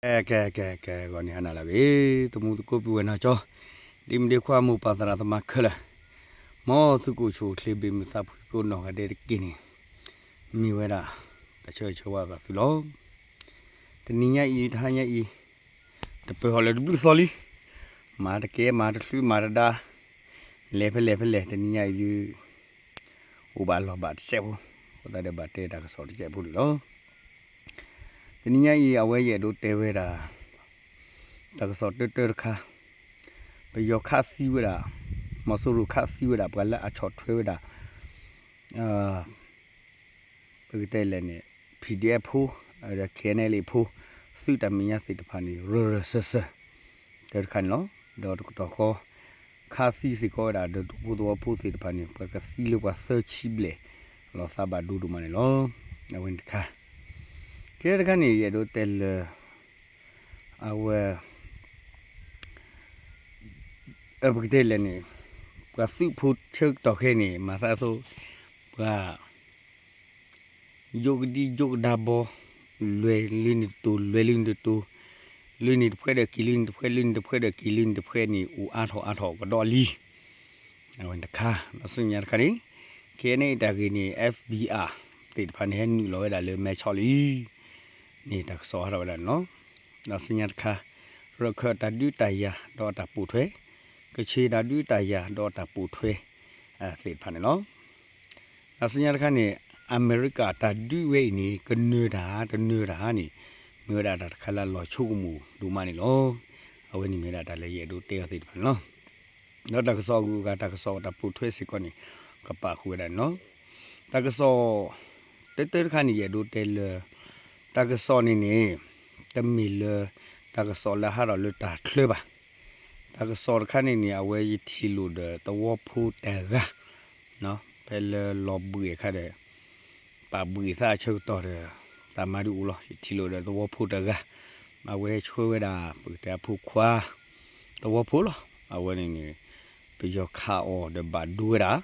ကဲ ကဲ ကဲ ကဲ ဂီၤန့ၣ်ဟါနၤလၢအဂ့ၤ, သမူသကိးပုၢ်ဝဲၢ်နီၢ်ကၠီ, ဒ်မုၢ်ဒ့ခွါ မိၢ်ပၢ်သရၣ်သမါခဲလၢာ်, မ်သုကအိၣ်ဆူၣ်အိၣ်ချ့ ဘၣ်မုာ်သးဖှံကိးနီၢ်ဂၤဒဲးတက့ၢ်န့ၣ်, မ့ၢ်ဝဲဒၣ် တၢ်ဆၢဂ့ၤဆၢဝါဘၣ်သုလီၤ. တနံၤညါအံၤ တဟါညါအံၤ တပၢၢ်ဟီၣ်လၢၤတဘျုးသီလံ, မၤတကဲ မၤတချုး မၤတဒါ, လဲၤဖဲလဲၣ်ဖဲလဲၣ် တနံၤညါအံၤဒုး အိၣ်ဘၣ်လီၢ်ဘၣ်တစဲးဖိ, အဃိသတးဒီးဘၣ်တဲတၢ်ကစီၣ်တစဲးဖိလံလီၤ. တနံၤညါအံၤ အဝဲယအဲၣ်ဒိးတဲဝဲဒၣ် တၢ်ကစီၣ်တၢတၢတခါ, ပယီၤခးသံဝဲဒၣ်, မီၤစိရိၤခးသံဝဲဒၣ် ပှၤလၢအဆီၣ်ထွဲဝဲဒၣ် ပကတဲလဲၣ်န့ၣ် PDF ဖိ, ဒီး KNLA ဖိ, သုးတၢ်မဲာ်ညါသ့ၣ်တဖၣ်န့ၣ် ရၢၢ်ရၢၢ်စၢၢ်စၢၢ် တၢတခါန့ၣ်လီၤ. ဒီးတကတီၢ်ဃီ ခးသံစ့ၢ်ကီးဝဲဒၣ် ဒီးဒူဖိသဝီဖိသ့ၣ်တဖၣ်န့ၣ် ပှၤကသံလၢပှၤသၢဆံဘျဲၣ် လီၤသးဘၣ်ဒိဒိၣ်မးန့ၣ်လီၤ. အဝဲန့ၣ်တခါ, ကဲတခါန့ၣ် ယအဲၣ်ဒိးတဲလၢ အဝဲ ပကတဲလဲၣ်န့ၣ် ပှၤသုးဖိဆၢကတီၢ်ခဲအံၤန့ၣ် မၤသးအသိး ပှၤ ယိးကဒံယိးကဒါဘီ, လွဲၤလၢန့ၣ်တတိၤ လွဲၤလၢန့ၣ်တတိၤ, လၢန့ၣ်တဖှဲဒီးက့ၤ လၢန့ၣ်တဖှဲ လၢန့ၣ်တဖှဲဒီးက့ၤ လၢန့ၣ်တဖှဲန့ၣ် အိၣ်အါထီၣ်အါထီၣ်ကဒီးလံ. အဝဲတခါ, ဒီးဆူညါတခါန့ၣ် ခဲအံၤန့ၣ်တၢ်ဂ့ၢ်န့ၣ် FBI သ့ၣ်တဖၣ်န့ၣ် ဟဲနုာ်လီၤဝဲဒၣ်လၢမဲဆီးလံ န့ၣ်တၢ်ကစီၣ်ဟးထီၣ်ဝဲဒၣ်န့ၣ်လီၤ. ဒီးဆူညါတခါ ရခၢၣ်တၢ်ဒုးတၢ်ယၤဒီးအတၢ်ပိာ်ထွဲ, ကဆ့ၣ်တၢ်ဒုးတၢ်ယၤဒီးအတၢ်ပိာ်ထွဲ သ့ၣ်တဖၣ်န့ၣ်လီၤ. ဒီးဆူညါတခါန့ၣ် အမဲရကၤတၢ်ဒုးဝဲအံၤန့ၣ် ကနၢၤတၢ်တနၢၤတၢ်န့ၣ် မ့ၢ်ဝဲဒၣ်တၢ်တခါလၢအလီၤဆိကမိၣ်ဒိၣ်မးန့ၣ်လီၤ. အဝဲန့ၣ်မ့ၢ်ဝဲဒၣ်တၢ်လၢယအဲၣ်ဒိးတဲအီၤသ့ၣ်တဖၣ်န့ၣ်လီၤ. ဒီးတၢ်ကစီၣ်အဂုၤအဂၤ တၢ်ကစီၣ်တၢ်ပိာ်ထွဲစ့ၢ်ကီးန့ၣ် ကပာ်ဃုာ်ဝဲဒၣ်န့ၣ်လီၤ. တၢ်ကစီၣ် တၢတၢတခါန့ၣ် ယအဲၣ်ဒိးတဲလၢ တၢ်ကစီၣ်န့ၣ်န့ၣ် တမ့ၢ်လၢ တၢ်ကစီၣ်လၢဟးထီၣ်လၢတၢ်ချၢဘၣ်. တၢ်ကစီၣ်တခါန့ၣ်န့ၣ် အဝဲယထံၣ်လိာ်ဒီးသဝီဖိတဂၤ ဖဲလၢလီၤဘှံးအခါဒီး ပာ်ဘှံးသးအဆၢကတီၢ်ဒီး တၢ်မၤဒုးအိၣ်လီၤ. ယထံၣ်လိာ်ဒီးသဝီဖိတဂၤ အဝဲဆှၢဝဲဒၣ် ပကတဲအဖိခွါ သဝီဖိလီၤ. အဝဲန့ၣ်န့ၣ် ပယီၤခးအီၤဒီးဘၣ်ဒိဝဲဒၣ်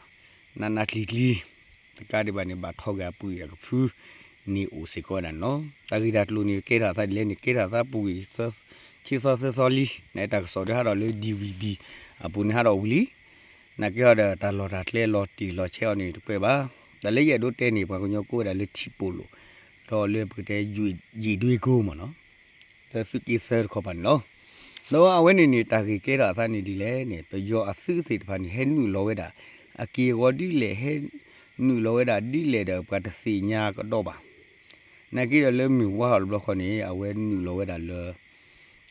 နးနးကျံၤကျံၤ တကးဒံးဘၣ်န့ၣ် ဘၣ်ထီၣ်က့ၤအပုၢ်အံၤအကဖုန့ၣ်အိၣ်စ့ၢ်ကီးဝဲဒၣ်န့ၣ်လီၤ. တၢ်ဂ့ၢ်တၢ်ကျိၤန့ၣ် ကဲထီၣ်အသးဒ်လဲၣ်န့ၣ် ကဲထီၣ်အသးပူၤကွံာ် ခံသီသၢသီလံ နတၢ်ကစီၣ်ဒုးဟးထီၣ်လၢ DVB အပူၤန့ၣ်ဟးထီၣ်ဝံၤလံ. နာ်က့ဟီဒီး တၢ်လီၢ်တၢ်ကျဲလီၤတံၢ်လီၤဆဲးအီၤန့ၣ် တကွဲးဘၣ်. တၢ်လၢယအဲၣ်ဒိးတဲန့ၣ် ပှၤကညီကိးဝဲဒၣ်လၢထံပိာ်လိာ် ဒီးလၢပကတဲ ယံာ်ဒွ့ကိမ့ၢ်နီၤ လၢသုးက့သၢတခီပၤန့ၣ်လီၤ. ဒီးအဝဲန့ၣ်န့ၣ် တၢ်ဂ့ၢ်ကဲထီၣ်အသးန့ၣ်ဒ်လဲၣ်န့ၣ် ပယီၤအသုးသ့ၣ်တဖၣ်န့ၣ် ဟဲနုာ်လီၤဝဲဒၣ် အက့ၢ်အဂီၤဒ်လဲၣ် ဟဲနုာ်လီၤဝဲဒၣ်ဒ်လဲၣ်ဒီး ပှၤတသ့ၣ်ညါကဒီးဘၣ်. နာ်က့ဒီးလၢမုၢ်ဝါထီၣ်တဘျီဃီန့ၣ် အဝဲနုာ်လီၤဝဲဒၣ်လၢ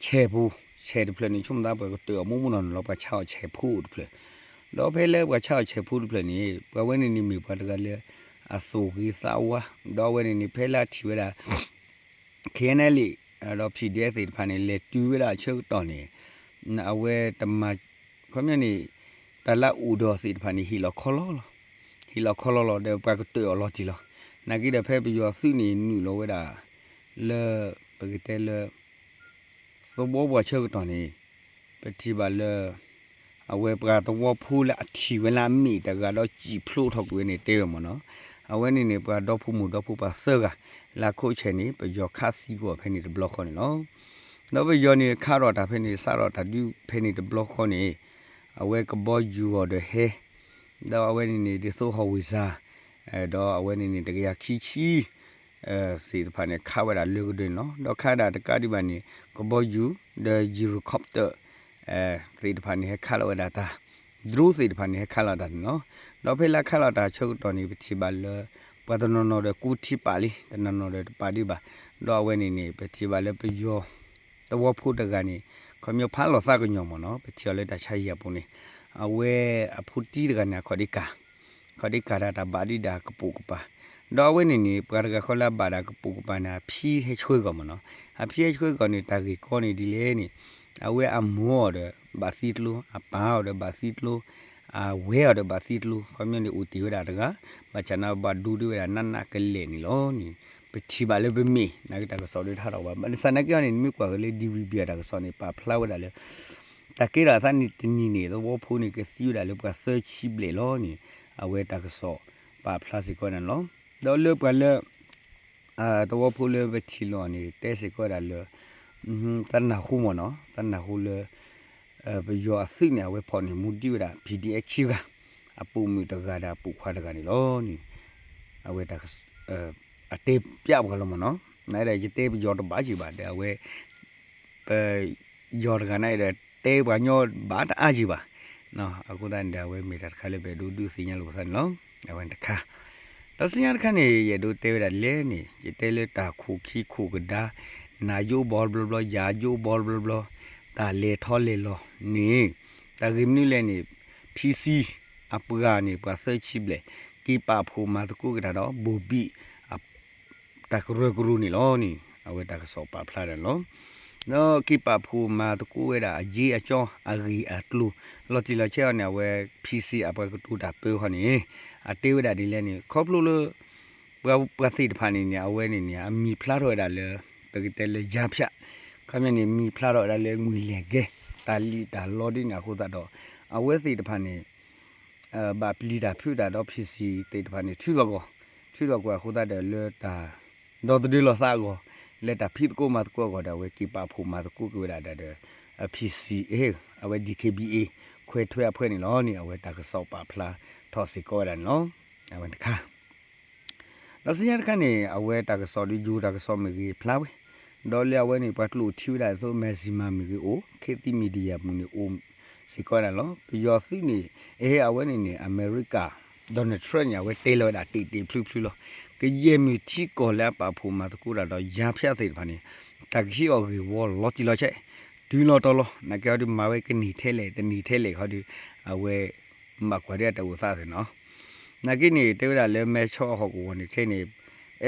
ဆဲးဖိ, ဆဲးတဖျၢၣ်န့ၣ် ဆိကမိၣ်သးပှၤကတၢၢ်အီၤမိၢ်မိၢ်နီၢ်နီၢ်လီၤ ပှၤဆါအီၤဆဲးဖိအိၣ်တဖျၢၣ်, ဒီးဖဲလၢပှၤဆါအီၤဆဲးဖိတဖျၢၣ်န့ၣ် ပှၤဝဲန့ၣ်န့ၣ်မ့ၢ်ပှၤတဂၤလၢ အသိၣ်ဂ့ၤသးဝါ, ဒီးအဝဲန့ၣ်န့ၣ် ဖဲလၢအထံၣ်ဝဲဒၣ် KNLA ဒီး PDF သ့ၣ်တဖၣ်န့ၣ် လဲၤတုၤဝဲဒၣ်အဆၢကတီၢ်န့ၣ် အဝဲတမၤ ခီပညီန့ၣ် တၢ်လၢအအိၣ်ဒီးသ့ၣ်တဖၣ်န့ၣ် ဟ့ၣ်လီၤခီလီလီၤ, ဟ့ၣ်လီၤခီလီလီၤဒီး ပှၤကတၢၢ်အီၤလီၤတံၢ်လီၤ. နာ်က့ဒီးဖဲပယီၤသုးန့ၣ် နုာ်လီၤဝဲဒၣ် လၢ ပကတဲလၢ သဝီပှၤဆၢကတီၢ်န့ၣ် ပထံၣ်ဘၣ်လၢ အဝဲပှၤသဝီဖိလၢအထံၣ်ဝဲလၢအမ့ၢ်တဂၤဒီးစံၣ်ဖျိးထီၣ်ကွံာ်ဝဲန့ၣ် တဲဝဲမ့ၢ်နီၤ. အဝဲန့ၣ်န့ၣ် ပှၤဒီဖိမိၢ်ဒီဖိပၢ်သၢဂၤ လၢခိၣ်ဆဲးန့ၣ် ပယီၤခးသံကွံာ်ဖဲန့ၣ်တဘျီဃီန့ၣ်လီၤ. ဒီးပယီၤန့ၣ် ခးထီၣ်တၢ်ဖဲန့ၣ် စးထီၣ်တၢ်ဒုးဖဲန့ၣ်တဘျီဃီန့ၣ် အဝဲကဘီယူၤအီၤဒီးဟဲ ဒီးအဝဲန့ၣ်န့ၣ် ဒ်သိး howitzer ဒီးအဝဲန့ၣ်န့ၣ် တကယၤခံဆံ သ့ၣ်တဖၣ်န့ၣ် ခးဝဲဒၣ်လၢကဒၢန့ၣ်လီၤ. ဒီးခးဒၣ်တကးဒံးဘၣ်န့ၣ် ကဘီယူၤ ဒီး gyrocopter သ့ၣ်တဖၣ်န့ၣ် ဟဲခးလီၤဝဲဒၣ်တၢ်, drone သ့ၣ်တဖၣ်န့ၣ် ဟဲခးလီၤတၢ်န့ၣ်လီၤ. ဒီးဖဲလၢခးလီၤတၢ်ဆၢကတီၢ်န့ၣ် ပထံၣ်ဘၣ်လၢ ပှၤတနီၤနီၤဒီးကူထံပာ်လံ, တနီၤနီၤဒီးတပာ်ဒံးဘၣ်. ဒီးအဝဲန့ၣ်န့ၣ် ပထံၣ်ဘၣ်လၢပယီၤ သဝီဖိတဂၤန့ၣ် ခီပညီဖးလီၤသးကညီၤမ့ၢ်နီၤ, ပထံၣ်အီၤလၢတၢ်ဆါဟံၣ်အပူၤန့ၣ် အဝဲအဖိတံၢ်တဂၤန့ၣ် အခီၣ်ဒ့ကၤ ခီၣ်ဒ့ကၤတၢ် တၢ်ဘၣ်ဒံးဒၣ်ကပိာ်ကပၤ, ဒီးအဝဲန့ၣ်န့ၣ် ပှၤတဂၤဃီလၢအဘၣ်ဒၣ်ကပိာ်ကပၤန့ၣ် အဖံဟဲဆှၢကီၢ်မ့ၢ်နီၤ, အဖံဟဲဆှၢကီၢ်န့ၣ် တၢ်ဂ့ၢ်ကီန့ၣ်ဒ်လဲၣ်န့ၣ် အဝဲအမိၢ်အီၤဒီးဘၣ်သံကျိ, အပၢ်အီၤဒီးဘၣ်သံကျိ, အဝဲအီၤဒီးဘၣ်သံကျိ, ခီပညီန့ၣ် အိၣ်တ့ၢ်ဝဲဒၣ်တဂၤ, ဘၣ်ဆၣ်န့ၣ် ဘၣ်ဒိဒံးဝဲဒၣ်နးနးကလဲာ်န့ၣ်လီၤန့ၣ် ပထံၣ်ဘၣ်လၢပမ့ၢ် နာ်က့တၢ်ကစီၣ်ဒုးတဟးထီၣ်ဘၣ်. ဘၣ်ဆၣ်နာ်က့အီၤန့ၣ် နမ့ၢ်ကွၢ်က့ၤလၢ DVB အတၢ်ကစီၣ်န့ၣ် ပာ်ဖျါဝဲဒၣ်လၢ တၢ်ကဲထီၣ်အသးန့ၣ်တနံၤန့ၣ် သဝီဖိန့ၣ် ကသံဝဲဒၣ်လၢပှၤသၢဆံဘျဲၣ်လီၤန့ၣ် အဝဲတၢ်ကစီၣ်ပာ်ဖျါစ့ၢ်ကီးဝဲဒၣ်န့ၣ်လီၤ. ဒီးလၢပှၤလၢ သဝီဖိလၢပထံၣ်လိာ်အီၤန့ၣ် တဲစ့ၢ်ကီးဝဲဒၣ်လၢ တၢ်နၢ်ဟူမ့ၢ်နီၤ, တၢ်နၢ်ဟူလၢ ပယီၤအသုးန့ၣ် အဝဲဖီၣ်န့ၢ်မူဒံးဝဲဒၣ် PDF ခံဂၤ, အပိာ်မုၣ်တဂၤဒီးအပိာ်ခွါတဂၤန့ၣ်လီၤန့ၣ်, အဝဲတၢ်က အတဲပျးပှၤလီၤမ့ၢ်နီၤ, နဒီးယတဲပယီၤတဘၣ်က့ၤဘၣ်ဒီးအဝဲ ပယီၤတဂၤန့ၣ်ဒီး တဲပှၤကညီဘၣ်တအါက့ၤဘၣ်, အဃိသတးန့ၣ်ဒီး အဝဲမ့ၢ်တၢ်တခါလၢပအဲၣ်ဒိးဒုးသ့ၣ်ညါလိာ်ပသးန့ၣ်လီၤ. အဝဲတခါ ဒီးဆူညါတခါန့ၣ် ယအဲၣ်ဒိးတဲဝဲဒၣ်လဲၣ်န့ၣ် ယတဲလၢတၢ်ခိၣ်ခံခိၣ်ကဒါ နၤယိဘီတဘျီဘျီ ယၤယိဘီတဘျီဘျီ တၢ်လဲၤထီၣ်လဲၤလီၤန့ၣ် တၢ်ဂ့ၢ်မနုၤလဲၣ်န့ၣ် PC အပှၤန့ၣ် ပှၤသၢဆံဘျဲၣ် က့ၤပာ်ဖှိၣ်မၤသကိးက့ၤတၢ်ဒီး ဘိၣ်ဘံၣ် တၢ်ကရၢကရိန့ၣ်လီၤန့ၣ် အဝဲတၢ်ကစီၣ်ပာ်ဖျါဒၣ်လီၤ. ဒီးက့ၤပာ်ဖှိၣ်မၤသကိးဝဲဒၣ်အယ့အကၠီအဂ့ၢ်အကျိၤ လီၤတံၢ်လီၤဆဲးအီၤန့ၣ် အဝဲ PC အပှၤကတိၤတၢ်ပၢဃီန့ၣ် အတဲဝဲဒၣ်ဒ်လဲၣ်န့ၣ် ခီဖျိလၢ ပှၤသ့ၣ်တဖၣ်န့ၣ်န့ၣ် အဝဲန့ၣ်န့ၣ် အမံၤဖျါထီၣ်ဝဲဒၣ်လၢ ပကတဲလၢယါဖၠး ခီပညီန့ၣ် မံၤဖျါထီၣ်ဝဲဒၣ်လၢ ငွေလဲၤကဲ တၢ်လံၣ်တၢ်လီဒ်န့ၣ်အဃိသတးဒီး အဝဲသ့ၣ်တဖၣ်န့ၣ် ဘၣ်ပျံၤတၢ်ဖုးတၢ်ဒီး PC သ့ၣ်တဖၣ်န့ၣ် ထုးထီၣ်ကီၢ်, ထုးထီၣ်ကွံာ်အဃိသတးဒီးလၢတၢ် ဒီသဒၢလီၤသးအဂီၢ် လၢတၢ်ဖံးသကိးမၤသကိးအဂီၢ်ဒီး အဝဲက့ၤပာ်ဖှိၣ်မၤသကိးက့ၤဝဲဒၣ်ဒီး PC အဝဲ DKBA ခွဲးထွဲအဖှဲးန့ၣ်လီၤန့ၣ် အဝဲတၢ်ကစီၣ်ပာ်ဖျါထီၣ်စ့ၢ်ကီးဝဲဒၣ်န့ၣ်လီၤ. အဝဲတခါ ဒီးဆူညါတခါန့ၣ် အဝဲတၢ်ကစီၣ်ဒီးယိၤတၢ်ကစီၣ်မ့ၢ်ဂ့ၤဖျါဝဲ, ဒီးလၢအဝဲန့ၣ် ပှၤကျိၣ်ထံဝဲဒၣ်အသိး Maxima မ့ၢ်ဂ့ၤအိၣ် ခေတ်သစ် Media ပူၤန့ၣ်အိၣ်စ့ၢ်ကီးဝဲဒၣ်လီၤ. ပယီၤသုးန့ၣ် အဟဲအဝဲန့ၣ်န့ၣ် အမဲရကၤ Donald Trump န့ၣ် အဝဲတဲလီၤဝဲဒၣ်တ့ၢ်တ့ၢ်ဖျုးဖျုးလီၤ. ကယဲၢ်မုၢ်ထံကီၢ်လၢအပာ်ဖှိၣ်မၤသကိးတၢ်ဒီးယါဖၠးသ့ၣ်တဖၣ်န့ၣ် တၢ်ကဟံးအီၤဂ့ၢ်ဝီလီၤတံၢ်လီၤဆဲး တုၤလီၤတီၤလီၤ. နာ်က့ဟီဒုးမၤဝဲကန့ၢ်ထဲလဲၣ် တန့ၢ်ထဲလဲၣ်ခီဒုး အဝဲ မၤကွၢ်ဒ်အတၢ်အိၣ်သးသ့ၣ်နီၤ. နာ်က့န့ၣ် တဲဝဲဒၣ်လၢမဲဆီအဟီၣ်ကဝီၤန့ၣ် ခဲအံၤန့ၣ်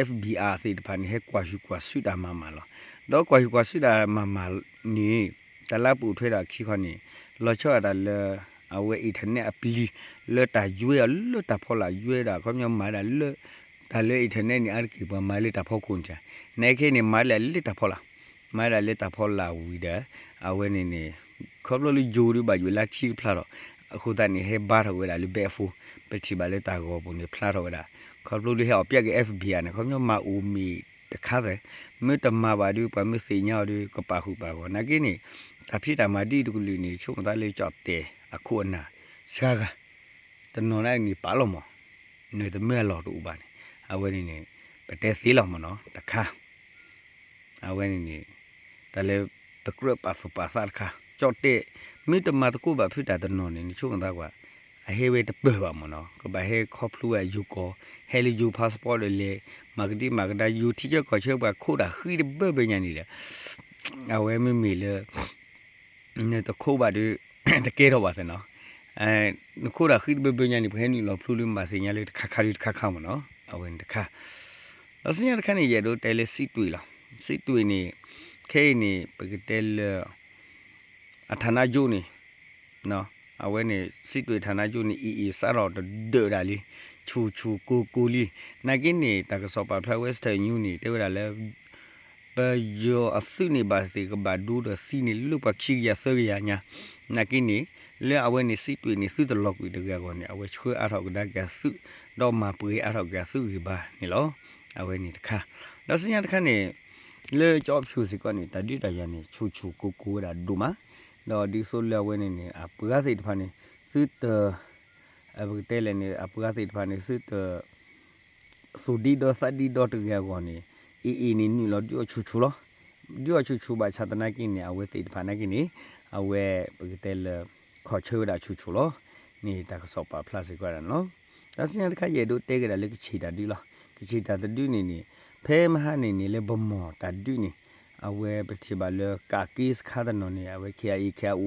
FBI သ့ၣ်တဖၣ်န့ၣ် ဟဲကွၢ်ဟုၣ်ကွၢ်ဆူၣ်တၢ်မၤမးလီၤ. ဒီးကွၢ်ဟုၣ်ကွၢ်ဆူၣ်တၢ်မၤမးန့ၣ် တၢ်လၢအပိာ်ထွဲဒီးအခံခီန့ၣ် လီၤဆီဒၣ်တၢ်လၢ အဝဲ internet အပျံၤ လၢတၢ်ယွဲအီၤလၢတၢ်ဖီလာ် ယွဲဒၣ် ခီပညီမၤဒၣ်လၢ တၢ်လၢ internet န့ၣ် အါတက့ၢ်ပှၤမၤလၢတၢ်ဖီခိၣ်န့ၣ် နခဲအံၤန့ၣ် မၤလၢလၢတၢ်ဖီလာ် မၤဒၣ်လၢတၢ်ဖီလာ်ဝံၤဒီး အဝဲန့ၣ်န့ၣ် ခီဖျိလၢယိၤဒုးဘၣ်ယိၤလၢခံကဖျါဒီး အဃိသတးန့ၣ် ဟဲဘါထီၣ်ဝဲဒၣ်လၢဘဲအဖိ ပထံၣ်ဘၣ်လၢတၢ်ဂီၤပူၤန့ၣ် ဖျါထီၣ်ဝဲဒၣ် ခီဖျိလၢဟဲအီၣ်ပျဲက့ၤ FBI န့ၣ် ခီပညီမၤအိၣ်မ့ၢ်တခါသၢ မ့ၢ်တမၤဘၣ်ဒုး ပှၤမ့ၢ်သ့ၣ်ညါအီၤဒုး ကပာ်ဃုာ်ပာ်ဂီၢ် နာ်က့န့ၣ် တၢ်ဖံးတၢ်မၤဒ်အံၤတကလုာ်န့ၣ် ဆိကမိၣ်သးလၢကၠီၣ်တဲာ်အခိၣ်အနၢ် စှၤဂၤ တနီၤန့ၣ်န့ၣ်ပာ်လီၤမး နတမ့ၢ်အလီၢ်တအိၣ်ဘၣ်န့ၣ် အဝဲန့ၣ်န့ၣ် ပတဲသ့လီၤမးနီၤ တခါ အဝဲန့ၣ်န့ၣ် တၢ်လၢ ပကြၢးပာ်သူၣ်ပာ်သးတခါ ကၠီၣ်တဲာ် မ့ၢ်တမၤသကိးဘၣ်ဖုတၢ်တနီၤန့ၣ် နဆိကမိၣ်သးကွၢ် အဟဲဝဲတပၢၢ်ဘၣ်မးနီၤ ကဘၣ်ဟဲခီဖျိဝဲယိၤကီၢ် ဟဲလၢယိၤ passport ဒီးလဲၤ မၤကဒံမၤကဒါ ယိၤထံဆၢကီၢ်ဆၢပှၤခိးတၢ်ဃံတဘၢဘၢညါန့ၣ်ဒီး အဝဲမ့မ့ၢ်လၢ နတခိးဘၣ်ဒီး တကဲထီၣ်ဘၣ်သ့ၣ်နီၤ နခိးတၢ်ဃံတဘၢဘၢညါန့ၣ် ပဟဲနုာ်လီၤဖျိလၢမၤသ့ၣ်ညါလၢတခါခါဒုးတခါခါမးနီၤ အဝဲန့ၣ်တခါ ဒီးဆူညါတခါန့ၣ် ယအဲၣ်ဒိးတဲလၢစံးတွ့ၣ်လီၤ စံးတွ့ၣ်န့ၣ် ခဲအံၤန့ၣ် ပကတဲလၢ အထးနါကၠိန့ၣ် အဝဲန့ၣ် စံးတွ့ၣ်ထးနါကၠိန့ၣ် AA စးထီၣ်တဒၢးဒၣ်လံ ဆူၣ်ဆူၣ်ကိၢ်ကိၢ်လံ နာ်က့န့ၣ် တၢ်ကစီၣ်ပာ်ဖျါ Western News န့ၣ် တဲဝဲဒၣ်လၢ ပယီၤအသုးန့ၣ်ဘၣ်သ့ၣ်ကဘၣ်ဒိဒီးသံန့ၣ် လၢပှၤခံကယၤသၢကယၤညါ နာ်က့န့ၣ် လၢအဝဲန့ၣ်စံးတွ့ၣ်န့ၣ် သုတလီၤကွံာ်တဂ့ၤအဂီၢ်န့ၣ် အဝဲဆှၢအါထီၣ်ကဒါက့ၤအသုး ဒီးမၤပှဲၤအါထီၣ်က့ၤအသုးဂံၢ်ဘါန့ၣ်လီၤ. အဝဲန့ၣ်တခါ ဒီးဆူညါတခါန့ၣ် လၢကၠီဖၠူၣ်စ့ၢ်ကီးန့ၣ် တၢ်ဒုးတၢ်ယၤန့ၣ် ဆူၣ်ဆူၣ်ကိၢ်ကိၢ်ဝဲဒၣ်ဒိၣ်မး ဒီးဒ်သိးလၢအဝဲန့ၣ်န့ၣ် အပှၤသ့ၣ်တဖၣ်န့ၣ် သုတ ပကတဲလဲၣ်န့ၣ် အပှၤသ့ၣ်တဖၣ်န့ၣ် သုတ သူၣ်ဒံဒီသးဒံဒီတဂ့ၤအဂီၢ်န့ၣ် AA န့ၣ် နုာ်လီၤဒုးအီၤဆူၣ်ဆူၣ်လီၤ. ဒုးအီၤဆူၣ်ဆူၣ်ဘၣ်ဆၣ်သနာ်က့န့ၣ် အဝဲသ့ၣ်တဖၣ်နာ်က့န့ၣ် အဝဲ ပကတဲလၢ ခီၣ်ဆၢဝဲဒၣ်ဆူၣ်ဆူၣ်လီၤ. န့ၣ်တၢ်ကစီၣ်ပာ်ဖျါစ့ၢ်ကီးဝဲဒၣ်န့ၣ်လီၤ. ဒီးဆူညါတခါ ယအဲၣ်ဒိးတဲက့ၤဒၣ်လၢကဆ့ၣ်တၢ်ဒုးလီၤ. ကဆ့ၣ်တၢ်တဒုန့ၣ်န့ၣ် ဖဲမဟါန့ၣ်န့ၣ် လၢဗမီၢ်တၢ်ဒုးန့ၣ် အဝဲပထံၣ်ဘၣ်လၢကးက့စခါတနီၤန့ၣ် အဝဲ KIA KIO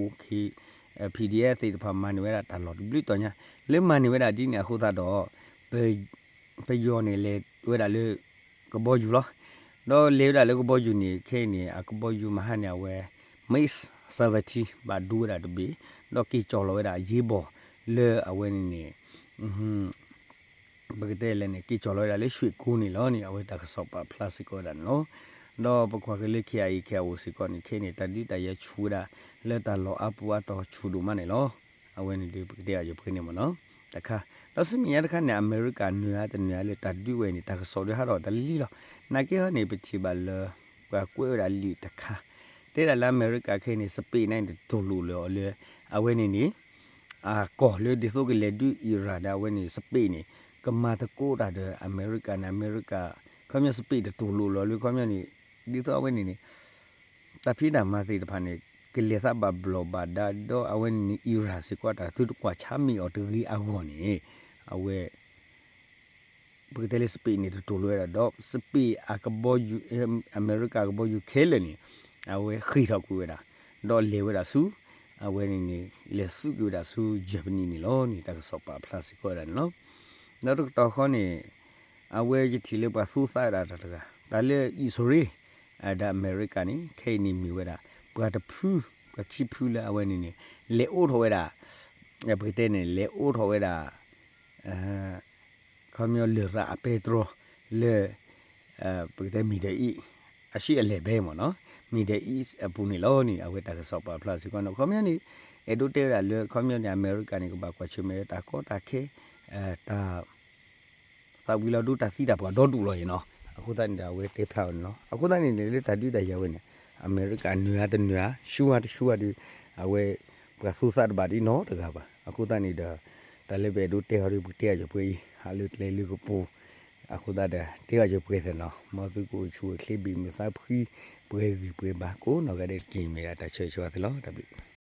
PDF သ့ၣ်တဖၣ်မၤန့ၢ်ဝဲဒၣ်တၢ်လီၢ်တဘျုးတီၤညါ လၢမၤန့ၢ်ဝဲဒၣ်ဒ်န့ၣ်အဃိသတးဒီး ပယီၤန့ၣ်လဲၤဝဲဒၣ်လၢ ကဘီယူၤလီၤ. ဒီးလဲၤဝဲဒၣ်လၢကဘီယူၤန့ၣ် ခဲအံၤန့ၣ် အကဘီယူၤမဟါန့ၣ် အဝဲ မ့ၣ်စၢဝဲထံ ဘၣ်ဒိဝဲဒၣ်တဘ့ၣ် ဒီးက့ၤကၠီၣ်လီၤဝဲဒၣ်အရေးပေါ် လၢအဝဲန့ၣ်န့ၣ် ပကတဲလဲၣ်န့ၣ် က့ၤကၠီၣ်လီၤဝဲဒၣ်လၢရွှ့ၣ်ကိန့ၣ်လီၤန့ၣ် အဝဲတၢ်ကစီၣ်ပာ်ဖျါစ့ၢ်ကီးဝဲဒၣ်န့ၣ်လီၤ. ဒီးပကွၢ်က့ၤလၢ KIA KIO စ့ၢ်ကီးန့ၣ် ခဲအံၤန့ၣ် တၢ်ဒုးတၢ်ယၤဆူၣ်ဝဲဒၣ် လၢတၢ်လီၢ်အါပူၤအါတီၤဆူၣ်ဒိၣ်မးန့ၣ်လီၤ. အဝဲန့ၣ်ဒုးပကတဲအီၤယပှဲၤန့ၣ်မ့ၢ်နီၤ တခါ ဒီးဆူမဲာ်ညါတခါန့ၣ် အမဲရကၤနုာ်ဧါတနုာ်ဧါလၢတၢ်ဒုးဝဲန့ၣ် တၢ်ကစီၣ်ဒုးဟးထီၣ်တလံလီၤ. နာ်က့ဟီန့ၣ် ပထံၣ်ဘၣ်လၢ ပှၤကွဲးဝဲဒၣ်လံာ်တခါ တဲဒၣ်လၢအမဲရကၤခဲအံၤန့ၣ် စပ့းန့ၣ်တတိာ်လိာ်လၢၤအီၤလၢ အဝဲန့ၣ်န့ၣ် အကီၢ်လၢဒ်သိးကလဲၤဒုးအံရၣ်ဒီး အဝဲန့ၣ် စပ့းန့ၣ် ကမၤသကိးတၢ်ဒီးအမဲရကၤန့ၣ် အမဲရကၤ ခီပညီစပ့းတတိာ်လိာ်လၢၤအီၤလၢ ခီပညီန့ၣ် ဒ်သိးအဝဲန့ၣ်န့ၣ် တၢ်ဖံးတၢ်မၤသ့ၣ်တဖၣ်န့ၣ် ကလဲၤသးဘၣ်ဘျီၣ်ဘၣ်ဒါဒီး အဝဲန့ၣ်န့ၣ် အံရၣ်စ့ၢ်ကီး တၢ်သုတကွၢ်ဆါမ့ၢ်အီၤတဂ့ၤအဂီၢ်န့ၣ် အဝဲ ပကတဲလၢစပ့းန့ၣ်တတိာ်လိာ်ဝဲဒၣ် ဒီးစပ့းအကဘီယူၤ အမဲရကၤကဘီယူၤခဲလၢာ်န့ၣ် အဝဲဃ့ၢ်ထီၣ်ကွံာ်ဝဲဒၣ် ဒီးလဲၤဝဲဒၣ်ဆူ အဝဲန့ၣ်န့ၣ် လဲၤသုးက့ၤဝဲဒၣ်ဆူ Germany န့ၣ်လီၤန့ၣ် တၢ်ကစီၣ်ပာ်ဖျါစ့ၢ်ကီးဝဲဒၣ်န့ၣ်လီၤ. ဒီးတကတီၢ်ဃီန့ၣ် အဝဲယထံၣ်လၢပှၤသူသးဝဲဒၣ်တၢ်တဂၤ တၢ်လၢအံၣ်စရ့လး ဒီးအမဲရကၤန့ၣ် ခဲအံၤန့ၣ်မ့ၢ်ဝဲဒၣ် ပှၤတဖု ပှၤခံဖုလၢအဝဲန့ၣ်န့ၣ် လဲၤအိးထီၣ်ဝဲဒၣ် ပကတဲန့ၣ် လဲၤအိးထီၣ်ဝဲဒၣ် ခီပညီလရာ်အပဲတြီလၢ ပကတဲ Middle East အရှေ့အလယ်ပိုင်းမ့ၢ်နီၤ Middle East အပူၤန့ၣ်လီၤန့ၣ် အဝဲတၢ်ကစီၣ်ပာ်ဖျါစ့ၢ်ကီးန့ၣ် ခီပညီန့ၣ် အဲၣ်ဒိးတဲဝဲဒၣ်လၢ ခီပညီန့ၣ် အမဲရကၤန့ၣ် ကဘၣ်ကွၢ်ဆၢၣ်မဲာ်တၢ်ကီတၢ်ခဲ တၢ် သးဝံၤလီၤဒိတၢ်သံတၢ်ပှၢ်ဒီဒူၣ်လီၤအံၤနီၤ အဃိသတးန့ၣ်ဒီး အဝဲတဲဖျါဝဲန့ၣ်လီၤ. အဃိသတးန့ၣ်န့ၣ် လၢတၢ်ဒုးတၢ်ယၤဝဲန့ၣ် အမဲရကၤနုာ်အါတနုာ်ဧါ ဆူၣ်ဧါတဆူၣ်ဧါဒီး အဝဲ ပှၤသူသးတဘၣ်ဒ်နီတဂၤဘၣ်. အဃိသတးန့ၣ်ဒီး တၢ်လၢပအဲၣ်ဒိးတဲအီၤဒီး ပကတဲအီၤယပှဲၤအံၤ ဟးလၢကျဲလၢကပူၤ အဃိသတးဒီး တဲအီၤယပှဲၤသ့ၣ်နီၤ မ်သုကအိၣ်ဆူၣ်အိၣ်ချ့ဘၣ်မုာ်သးဖှံ ပှဲၤဂံၢ်ပှဲၤဘါကိးနီၢ်ဂၤဒဲးတက့ၢ် မ့ၢ်ဒၣ်တၢ်ဆၢဂ့ၤဆၢဝါသုလီၤ တၢ်ဘျုး